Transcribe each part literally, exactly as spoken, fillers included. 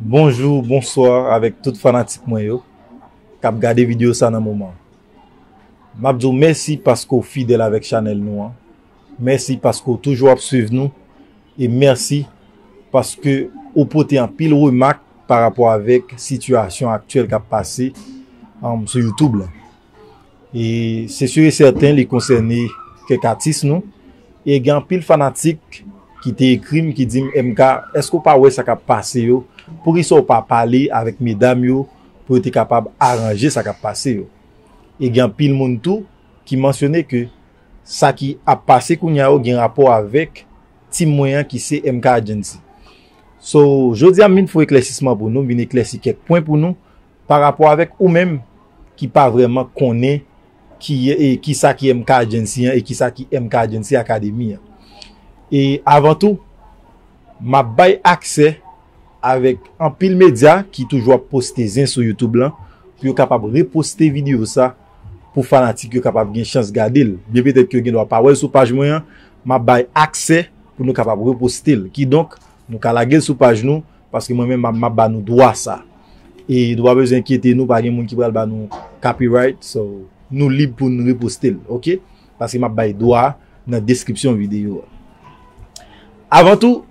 Bonjou, bonswa avèk tout fanatik mwen yo k ap gade videyo sa nan moman. M ap di w mèsi paske w fidèl avèk chanèl nou an. Mèsi paske w toujou ap swiv nou. E mèsi paske ou pote anpil remak pa rapò avèk sitiyasyon aktyèl k ap pase, um, sou YouTube la. E se si e sèten li konsène kèk atis nou. E gen anpil fanatik ki te ekri m, ki di m, M K, èske w pa wè sa k ap pase yo? Poukisa w pa pale avèk medam yo pou yo te kapab aranje sa k ap pase yo? E gen anpil moun tou ki mansyone ke sa ki ap pase kounye a yo gen rapò avèk team mwen an ki se M K Agency. So, jodi a m vin fè eklèsisman pou nou, m vin eklèsi kèk pwen pou nou pa rapò avèk ou menm ki pa vrèman konnen ki, e, ki sa ki M K Agency an e ki sa ki M K Agency Academy an. E avan tou, m ap bay aksè avèk anpil medya ki toujou ap poste zen sou YouTube lan pou yo kapab reposte videyo sa pou fanatik yo kapab gen chans gade l. Byen petèt ke yo gen dwa pa wè l sou paj mwen an, m ap bay aksè pou nou kapab reposte l. Kidonk, nou ka lage l sou paj nou, paske mwen menm m ap, m ap ba nou dwa sa. E nou pa bezwen enkyete nou, pa gen moun ki pral ba nou copyright, so nou lib pou n reposte l, oke? Paske m ap bay dwa a nan deskripsyon videyo a. Avan tou,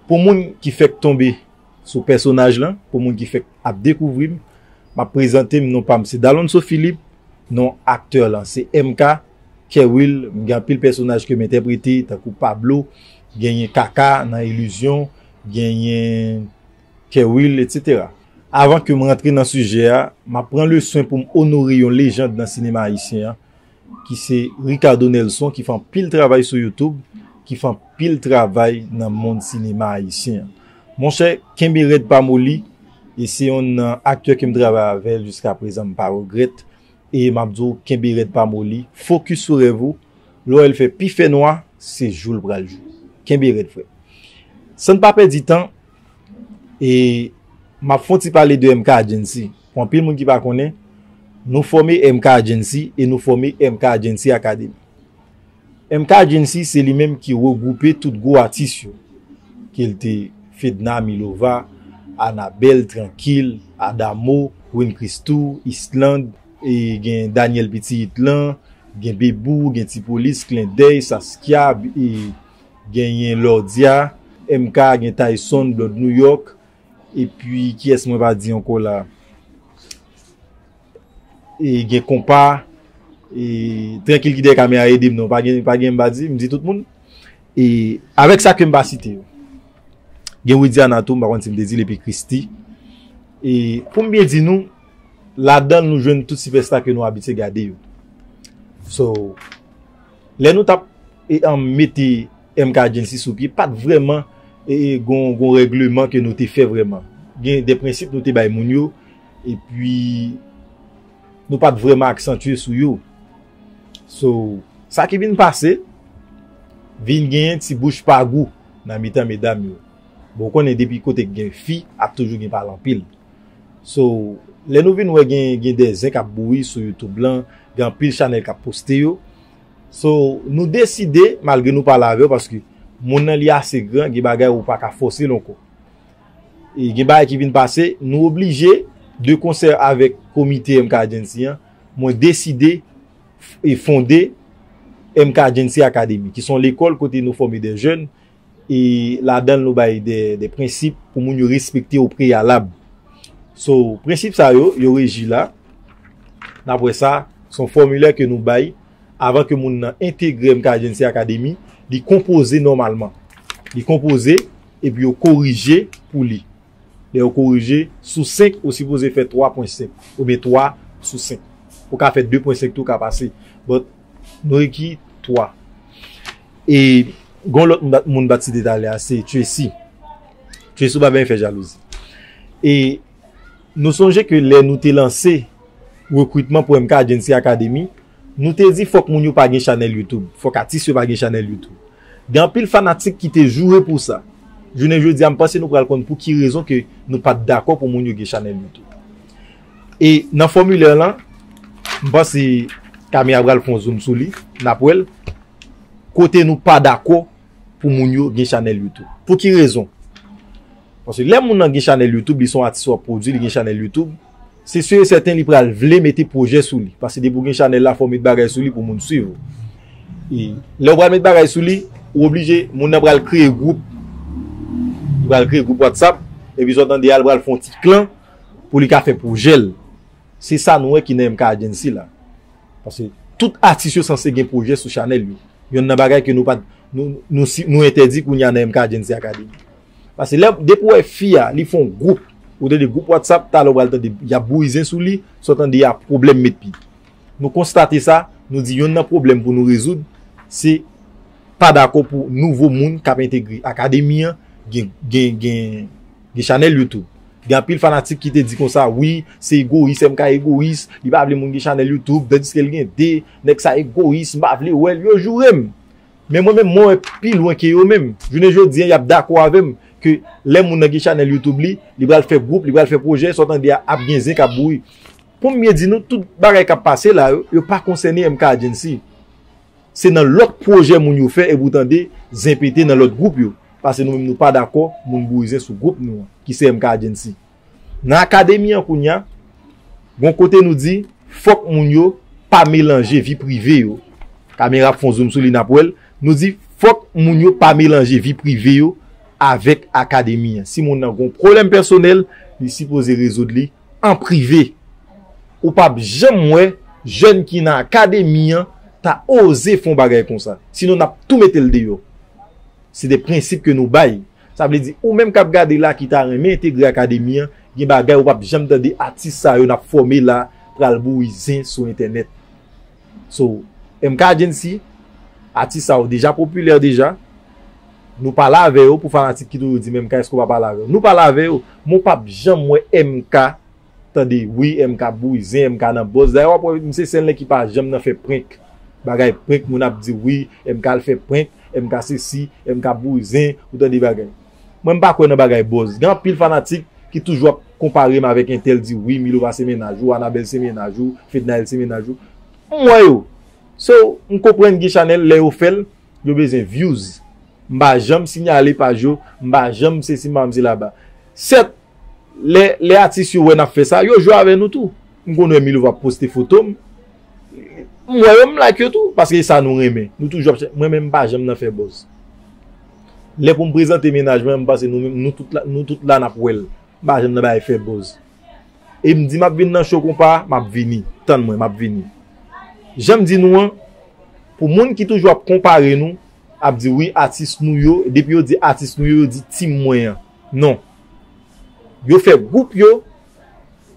pou moun ki fèk tonbe sou pèsonaj lan, pou moun ki fèk ap dekouvri m, m ap prezante m, non pa m se Dalonso Philippe, non aktè lan se M K, Kerwill, m gen anpil pèsonaj ke m entèprete, tankou Pablo, genyen Kaka nan Ilizyon, genyen Kerwill, etsetera. Avan ke m rantre nan sijè a, m ap pran le swen pou m onore yon lejand nan sinema ayisyen an, ki se Ricardo Nelson, ki fè anpil travay sou YouTube, ki fè anpil travay nan mond sinema ayisyen an. Monchè, kenbe rèd pa moli, e se yonn nan aktè ke m travay avè l jiska prezan, m pa regrèt, e m ap di w, kenbe rèd pa moli, fokis sou rèv ou, lè w wè l fè pi fè nwa, se jou l pral jou. Kenbe rèd, frè. San n pa pèdi tan, e m ap fè yon ti pale de M K Agency. Pou anpil moun ki pa konnen, nou fòme M K Agency e nou fòme M K Agency Academy. M K Agency se li menm ki regwoupe tout gwo atis yo, ke l te Fedna Milova, Anabel, Trankil, Adamo, Win Christou, Island, e gen Daniel Pitit lan, gen Bebou, gen Ti Polis, Klendèy, Saskia, e genyen Lordia, M K, gen Tyson, Blood New York, epi kiyès mwen pa di ankò la? E gen Konpa, e Trankil ki dèyè kamera ede m non, pa gen, pa gen m pa di, m di tout moun. E avèk sa ke m pa site yo. Gen Widiana tou, m pa konn si m te di l, epi Christy. E pou m byen di nou, ladan l nou jwenn tout sipèsta ke nou abitye gade yo. So, lè nou t ap, e, an, mete M K Agency sou pye, pa t vrèman, e, e, gon, gon règleman ke nou te fè vrèman. Gen de prensip nou te bay moun yo, epi nou pa t vrèman aksantye sou yo. So, sa ki vin pase, vin genyen ti bouch pa gou nan mitan medam yo. Bon, ou konnen depi kote k gen fi, ap toujou gen pale anpil. So, lè nou vin wè gen, gen de zen k ap bouyi sou YouTube lan, gen anpil chanèl k ap poste yo. So, nou deside, malgre nou pale avè w, paske moun nan li ase gran, gen bagay ou pa ka fòse l ankò. E gen bagay ki vin pase, nou oblije, de konsè avèk komite M K Agency an, mwen deside f-, e fonde M K Agency Academy, ki se yon lekòl kote nou fòme de jèn, e ladan l nou bay de, de prensip pou moun yo respekte o preyalab. So, prensip sa yo, yo reji la. N ap wè sa, se yon fòmilè ke nou bay avan ke moun nan entegre M K Agency Academy, li konpoze nòmalman. Li konpoze, epi yo korije pou li. Lè yo korije, sou senk, ou sipoze fè twa pwen senk, oubyen twa sou senk. Ou ka fè de pwen senk tou, ka pase. But, nou rekri twa. E, gon lòt moun bat, moun bat site talè a, se Tracy. Tracy ou pa byen fè jalouzi. E, nou sonje ke lè nou te lanse rekritman pou M K Agency Academy, nou te di fòk moun yo pa gen chanèl YouTube, fòk atis yo pa gen chanèl YouTube. Gen anpil fanatik ki te joure pou sa. Jounen jodi a, m panse nou pral konn pou ki rezon ke nou pa t dakò pou moun yo gen chanèl YouTube. E nan fòmilè lan, m panse Camille pral fè yon zoom sou li, n ap wè l, kote nou pa dakò pou moun yo gen chanèl YouTube. Pou ki rezon? Paske lè moun nan gen chanèl YouTube, li se yon atis w ap pwodui, li gen chanèl YouTube, se si e sèten li pral vle mete pwojè sou li. Paske depi w gen chanèl la, fò w met bagay sou li pou moun swiv ou. E lè w pral met bagay sou li, ou oblije, moun nan pral kreye gwoup. Li pral kreye gwoup WhatsApp, epi sa w tande a, li pral fè yon ti klan pou li ka fè pwojè l. Se sa nou wè ki nan M K Agency la. Paske tout atis yo sanse gen pwojè sou chanèl yo. Yonn nan bagay ke nou pa t, nou, nou, si- nou entèdi kounye a nan M K Agency Academy. Paske lè, depi w wè fi a, li fè yon gwoup, ou tande gwoup WhatsApp, talè w pral tande y ap bouyi zen sou li, sa w tande a pwoblèm met pye. Nou konstate sa, nou di yonn nan pwoblèm pou nou rezoud, se pa dakò pou nouvo moun k ap entegre akademi an gen, gen, gen, gen chanèl YouTube. Gen anpil fanatik ki te di konsa, wi, se egoyis, M K egoyis, li pa vle moun gen chanèl YouTube, tandiske l gen de, nèg sa egoyis, m pa vle wè l, yo joure m. Men mwen menm, mwen wè pi lwen ke yo menm. Jounen jodi a, y ap dakò avè m ke lè moun nan gen chanèl YouTube li, li pral fè gwoup, li pral fè pwojè, sa w tande a ap gen zen k ap bouyi. Pou m byen di nou, tout bagay k ap pase la yo, yo pa konsène M K Agency. Se nan lòt pwojè moun yo fè epi w tande zen pete nan lòt gwoup yo. Paske nou menm nou pa dakò moun bouyi zen sou gwoup nou an, ki se M K Agency. Nan akademi an kounye a, gon kote nou di, fòk moun yo pa melanje vi prive yo. Kamera ap fè yon zoom sou li, n ap wè l. Nou di, fòk moun yo pa melanje vi prive yo avèk akademi an. Si moun nan gon pwoblèm pèsonèl, li sipoze rezoud li an prive. Ou p ap janm wè jèn ki nan akademi an ta oze fè yon bagay konsa. Sinon, n ap tou mete l deyò. Se de prensip ke nou bay. Sa vle di, ou menm k ap gade la ki ta renmen entegre akademi an, gen bagay ou p ap janm tande atis sa yo n ap fòme la pral bouyi zen sou entènèt. So, M K Agency, atis sa yo deja popilè deja. Nou pale avè yo pou fanatik ki toujou di, men M K, èske w pa pale avè yo? Nou pale avè yo, men w p ap janm wè M K tande, wi, M K ap bouyi zen, M K nan buzz. Dayè, w ap wè, m se sèl nèg ki pa janm nan fè prank. Bagay prank, moun ap di, wi, M K al fè prank, M K sesi, M K ap bouyi zen, ou tande bagay. Mwen, m pa kwè nan bagay buzz. Gen anpil fanatik ki toujou ap konpare m avèk entèl, di, wi, Milo pa se mennaj ou, Anabèl se mennaj ou, Fednaelle se mennaj ou. M wè yo. So, m konprann gen chanèl, lè yo fè l, yo bezwen views. M pa janm siyale paj yo, m pa janm sesi, m pa janm sela ba. Sèt, lè, lè atis yo wè n ap fè sa, yo jwe avè nou tou. M konn wè Milo va poste foto m. M wè yo, m like yo tou, paske e sa nou renmen. Nou toujou ap chè-, mwen menm m pa janm nan fè buzz. Lè pou m prezante mennaj mwen, m panse nou menm, nou tout la, nou tout la n ap wè l. M pa janm nan bay fè buzz. E m di m ap vin nan show konpa, m ap vini. Tann mwen, m ap vini. Jan m di nou an, pou moun ki toujou ap konpare nou, ap di wi atis nou yo, depi yo di atis nou yo, yo di team mwen an. Non. Yo fè gwoup yo,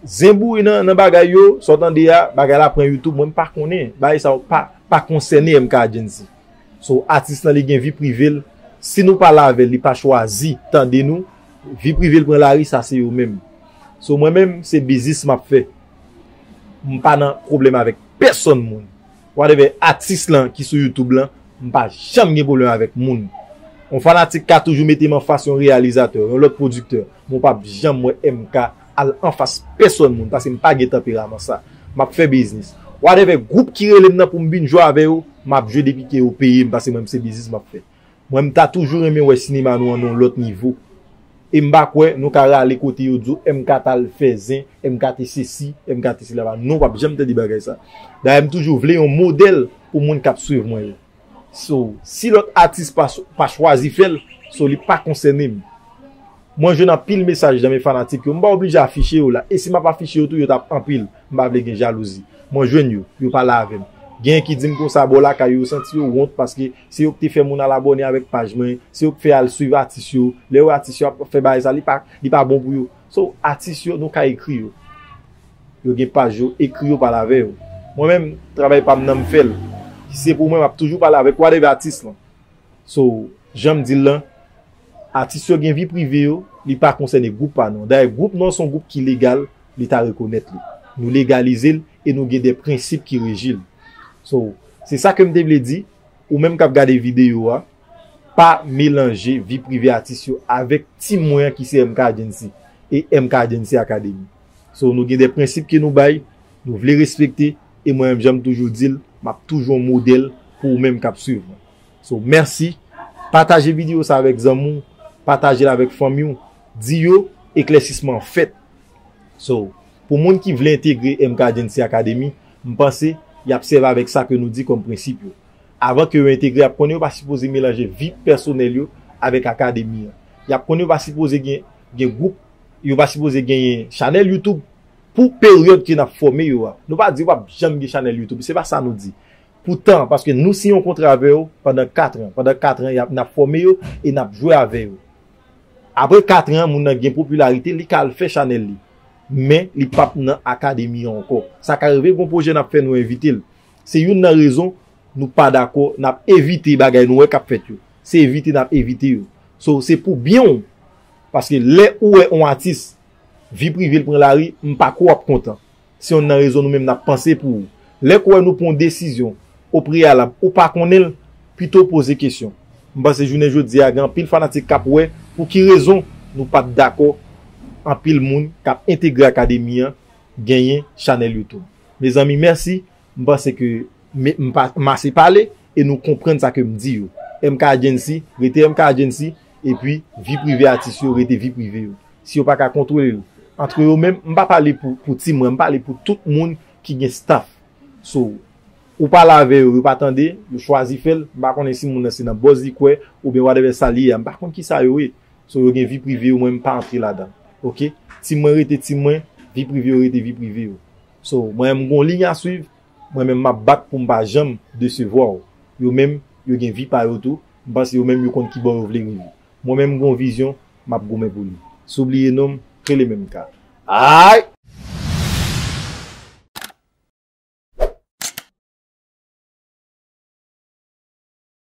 zen bouyi nan, nan bagay yo, sa w tande a, bagay la pran YouTube, mwen m pa konnen. Bagay sa yo pa, pa konsène M K Agency. So, atis lan li gen vi prive l. Si nou pale avè l, li pa chwazi tande nou, vi prive l pran lari, sa se yo menm. So, mwen menm, se biznis m ap fè. M pa nan pwoblèm avèk pèsonn moun. Whatever atis lan ki sou YouTube lan, m pa janm gen pwoblèm avèk moun. Yon fanatik ka toujou mete m anfas yon reyalizatè, yon lòt pwodiktè, men w p ap janm wè M K al anfas pèsonn moun, paske m pa gen tanperaman sa. M ap fè biznis. Whatever gwoup ki rele m nan pou m vin jwe avè yo, m ap jwe depi ke yo peye m, paske mwen, m se biznis m ap fè. Mwen, m ta toujou renmen wè sinema nou an nan yon lòt nivo. E m pa kwè nou ka rale kote yo di w M K t al fè zen, M K te sesi, M K te sela ba. Non, w p ap janm tande bagay sa. Dayè, m toujou vle yon modèl pou moun k ap swiv mwen yo. So, si lòt atis pa, pa chwazi fè l, so, li pa konsène m. Mwen jwenn anpil mesaj nan men fanatik yo. M pa oblije afiche yo la. E si m ap afiche yo tou, yo t ap anpil. M pa vle gen jalouzi. Mwen jwenn yo, yo pale avè m. Genyen ki di m konsa bò lakay yo, yo santi yo wont paske se yo ki te fè moun al abòne avèk paj mwen, se yo ki fè al swiv atis yo. Lè yo wè atis yo ap fè bagay sa, li pa, li pa bon pou yo. So, atis yo, nou ka ekri yo. Yo gen paj yo, ekri yo, pale avè yo. Mwen menm, travay pa m nan m fè l. Si se pou mwen, m ap toujou pale avèk whatever atis lan. So, jan m di l lan, atis yo gen vi prive yo, li pa konsène gwoup pa nou an. Dayè, gwoup nou an se yon gwoup ki legal, Leta rekonèt li. Nou legalize l e nou gen de prensip ki reji l. So, se sa ke m te vle di, ou menm k ap gade videyo a, pa melanje vi prive atis yo avèk team mwen an ki se M K Agency e M K Agency Academy. So, nou gen de prensip ke nou bay, nou vle respekte, e mwen menm, jan m toujou di l, m ap toujou yon modèl pou ou menm k ap swiv mwen. So, mèsi. Pataje videyo sa avèk zanmi w, pataje l avèk fanmi w. Di yo, eklèsisman an fèt. So, pou moun ki vle entegre M K Agency Academy, m panse y ap sèvi avèk sa ke nou di kòm prensip yo. Avan ke yo entegre, y ap konnen yo pa sipoze melanje vi pèsonèl yo avèk akademi an. Y ap konnen yo pa sipoze gen, gen gwoup, yo pa sipoze genyen chanèl YouTube pou peryòd ke n ap fòme yo a. Nou pa di yo p ap janm gen chanèl YouTube, se pa sa nou di. Poutan, paske nou siyen yon kontra avè yo pandan kat an. Pandan kat an, y ap, n ap fòme yo e n ap jwe avè yo. Apre kat an, moun nan gen popilarite, li ka al fè chanèl li. Men, li p ap nan akademi an ankò. Sa ka rive, gon pwojè n ap fè, nou envite l. Se youn nan rezon nou pa dakò, n ap evite bagay nou wè k ap fèt yo. Se evite n ap evite yo. So, se pou byen w. Paske lè ou wè yon atis, vi prive l pran lari, m pa kwè w ap kontan. Se youn nan rezon nou menm n ap panse pou ou. Lè k ou wè nou pran yon desizyon o preyalab, ou pa konnen l, pito w poze kesyon. M panse jounen jodi a, gen anpil fanatik k ap wè pou ki rezon nou pa t dakò anpil moun k ap entegre akademi an genyen chanèl YouTube. Mezanmi, mèsi. M panse ke m, m pa, m ase pale e nou konprann sa ke m di yo. M K Agency, rete M K Agency, epi vi prive atis yo, rete vi prive yo. Si yo pa ka kontwole yo, antre yo menm, m pa pale pou, pou Ti Mwen, m pale pou tout moun ki gen staff. So, ou pale avè yo, yo pa tande, yo chwazi fè l, m pa konnen si moun nan se nan buzz li kwè, oubyen whatever sa li ye a, m pa konn kisa yo ye. So, yo gen vi prive yo, mwen m pa antre ladan. Oke? Ti Mwen rete Ti Mwen, vi prive yo rete vi prive yo. So, mwen menm m gon liy a swiv, mwen menm m ap bat pou m pa janm desevwa w. Yo menm, yo gen vi pa yo tou, m panse yo menm yo konn kibò yo vle rive. Mwen menm m gon vizyon, m ap goumen pou li. Si w bliye non m, rele menm ka. Ay!